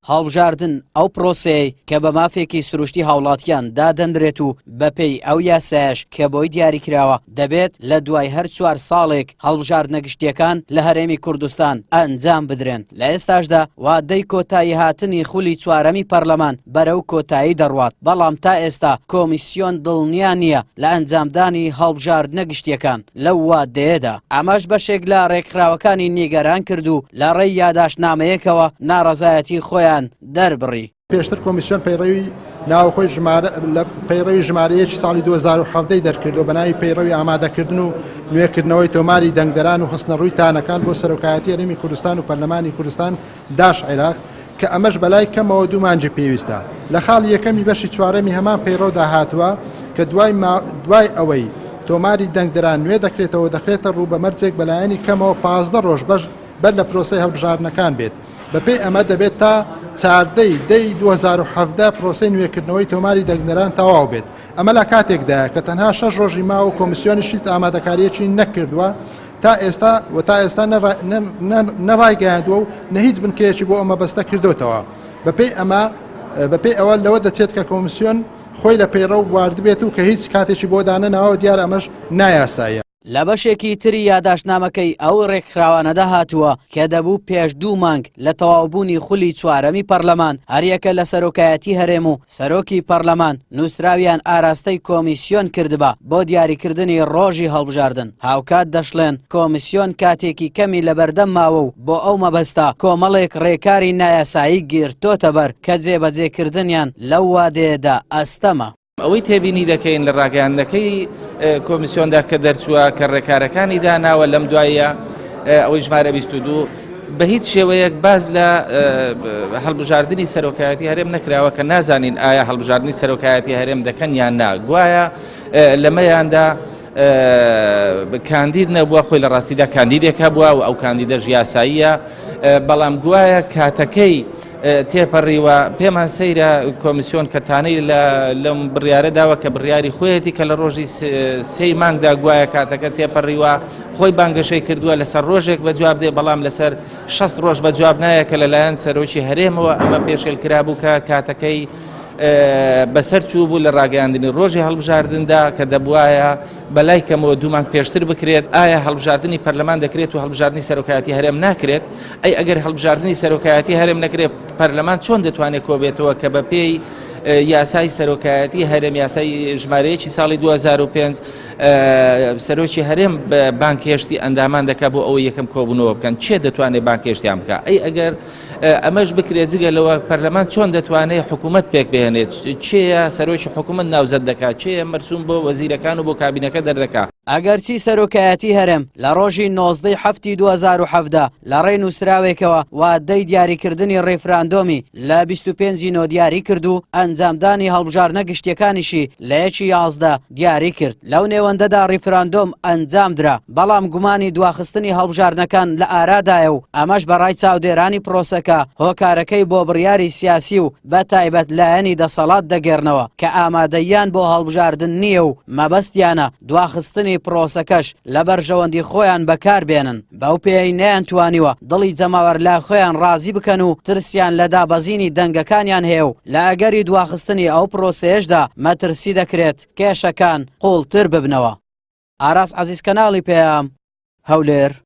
هەڵبژاردن ئەو پرۆسەیەی کە بە مافێکی سروشتی هاوڵاتیان دادەنرێت و بەپێی ئەو یاسایەش کە بۆی دیاریکراوە دەبێت لە دوای هەر چوار ساڵێک هەڵبژاردنە گشتیەکان لە هەرێمی کوردستان ئەنجام بدرێن لە ئێستاشدا وادەی کۆتایی هاتنی خولی چوارەمی پەرلەمان بەرەو کۆتایی دەڕوات بەڵام تا ئێستا کۆمیسیۆن دڵنیا نییە لە ئەنجامدانی هەڵبژاردنە گشتیەکان لەو وادەیەدا. ئەمەش بەشێک لە ڕێکخراوەکانی نیگەران کرد و لە ڕێی یاداشتنامەیەکەوە ناڕەزایەتی خۆیان دەربڕی. پێشتر کۆمیسیۆن پەیڕەوی ناوخۆی ژمارە لە پەیڕەوی ژمارە یەکی ساڵی 2017 دەرکردو بە ناوی پەیڕەوی ئامادەکردن و نوێکردنەوەی تۆماری دەنگدەران و خستنەڕووی تانەکان بۆ سەرۆکایەتی هەرێمی کوردستان و پەرلەمانی کوردستان داش عێراق کە ئەمەش بەلای کەمەوە دوو مانگی پێویستە. لە خاڵی یەکەمی بەشی چوارەمی هەمان پەیڕەودا هاتووە کە دوای دوای ئەوەی تۆماری دەنگدەران نوێ دەکرێتەوە دەخرێتە ڕوو بە مەرجێک بەلایەنی کەمەوە 15 ڕۆژ بەش بەر لە پرۆسەی هەڵبژاردنەکان بێت. بەپێی ئەمە دەبێت تا 14 ی دە ی 2017 پرۆسەی نوێکردنەوەی تۆماری دەنگدەران تەواو بێت. ئەمە لە کاتێکدایە کە تەنها شەش ڕۆژی ماوە و کۆمیسیۆنیش هیچ ئامادەکارییەکی نەکردووە تا ئێستا و تا ئێستا نە ڕایگەیاندووە و نە هیچ بنکەیەکی بۆ ئەو مەبەستە کردۆتەوە. بەپێی ئەمە بەپێی ئەوە لەوە دەچێت کە کۆمیسیۆن خۆی لە پەیڕەو بواردبێت و کە هیچ کاتێکی بۆ دانەناوە دیارە ئەمەش نایاساییە. لە بەشێکی تری یاداشتنامەکەی ئەو رێکخراوانەدا هاتووە کە دەبوو پێش دوو مانگ لە تەواوبوونی خولی چوارەمی پەرلەمان هەریەکە لە سەرۆکایەتی هەرێم و سەرۆکی پەرلەمان نووسراویان ئاراستەی کۆمیسیۆن کردبا بۆ دیاریکردنی رۆژی هەڵبژاردن، هاوکات دەشڵێن کۆمیسیۆن کاتێکی کەمی لەبەردەم ماوە و بۆ ئەو مەبەستە کۆمەڵێک رێکاری نایاسایی گرتۆتەبەر کە جێبەجێکردنیان لەو وادەیەدا ئەستەمە. ئەوەی تێبینی دەکەین لە ڕاگەیاندنەکەی کۆمیسیۆندا کە دەرچووە کە ڕێکارەکانی داناوە لەم دواییە ئەوەی ژمارە 22 بە هیچ شێوەیەک باز لە هەڵبژاردننی سەرۆکایەتی هەرێم نەکراوە کە نازانین ئایا هەڵبژاردننی سەرۆکایەتی هەرێم دەکەن یان نا گوایە لەمەیاندا کاندید نەبووە خۆی لە ڕاستیدا کاندیدێک هەبووە و ئەو کاندیدەش یاساییە بەڵام گوایە کاتەکەی تێپەڕیوە، پێمان سەیرە کۆمیسیۆن کە تانەی لەم بڕیارە داوە کە بڕیاری خۆیەتی کە لە ڕۆژی سێی مانگدا گوایە کاتەکە تێپەڕیوە خۆی بانگەشەی کردووە لەسەر ڕۆژێک بە جواب دێ بەڵام لەسەر 60 ڕۆژ بە جواب نایە کە لەلایەن سەرۆکی هەرێمەوە ئەمە پێشێل کرابوو کە کاتەکەی بەسەر چوو بوو لە ڕاگەیاندنی ڕۆژی هەڵبژاردندا کە دەبواە بەلای کەمەوە دوو مانگ پێشتر بکرێت ئایا هەڵبژاردنی پەرلەمان دەکرێت و هەڵبژاردنی سەرۆکایەتی هەرێم ناکرێت ئەی ئەگەر هەڵبژاردنی سەرۆکایەتی هەرێم نەکرێت پەرلەمان چۆن دەتوانێت کۆبێتەوە کە بە پێی یاسای سەرۆکایەتی هەرێم یاسای ژمارەیەکی ساڵی 2005 سەرۆکی هەرێم بانکێشتی ئەندامان دەکات بۆ ئەوەی یەکەم کۆبوونەوە بکەن چێ دەتوانێت بانکێشتیان بکە ئەی ئەگەر ئەمەش بکرێت جگە لەوە پەرلەمان چۆن دەتوانێت حکوومەت پێک بهێنێت چێە سەرۆکی حکوومەت ناوزەد دەکات چێە مەرسوم بۆ وەزیرەکان و بۆ کابینەکە دەردەکا. ئەگەرچی سەرۆکایەتی هەرێم لە ڕۆژی 19 ی حەفتی 2017 لە ڕێی نووسراوێکەوە وادەی دیاریکردنی ڕیفراندۆمی لە 25 ی نۆ دیاری کرد و ئەنجامدانی هەڵبژاردنە گشتیەکانیشی لە یەکی 11 دیاری کرد لەو نێوەندەدا ڕیفراندۆم ئەنجامدرا بەڵام گومانی دواخستنی هەڵبژاردنەکان لە ئارادایە و ئەمەش بە ڕای چاودێرانی پرۆسەکە هۆکارەکەی بۆ بڕیاری سیاسی و بە تایبەت لایەنی دەسەڵات دەگێڕنەوە کە ئامادەییان بۆ هەڵبژاردن نییە و مەبەستیانە دواخستنی پرۆسەکەش لە بەرژەوەندی خۆیان بەکار بێنن، بەو پێیەی نەیانتوانیوە دڵی جەماوەر لای خۆیان ڕازی بکەن و ترسیان لە دابەزینی دەنگەکانیان هەیە و لە ئەگەری دواخستنی ئەو پرۆسەیەشدا مەترسی دەکرێت کێشەکان قووڵتر ببنەوە. ئاراس عەزیز کەناڵی پەیام، هەولێر.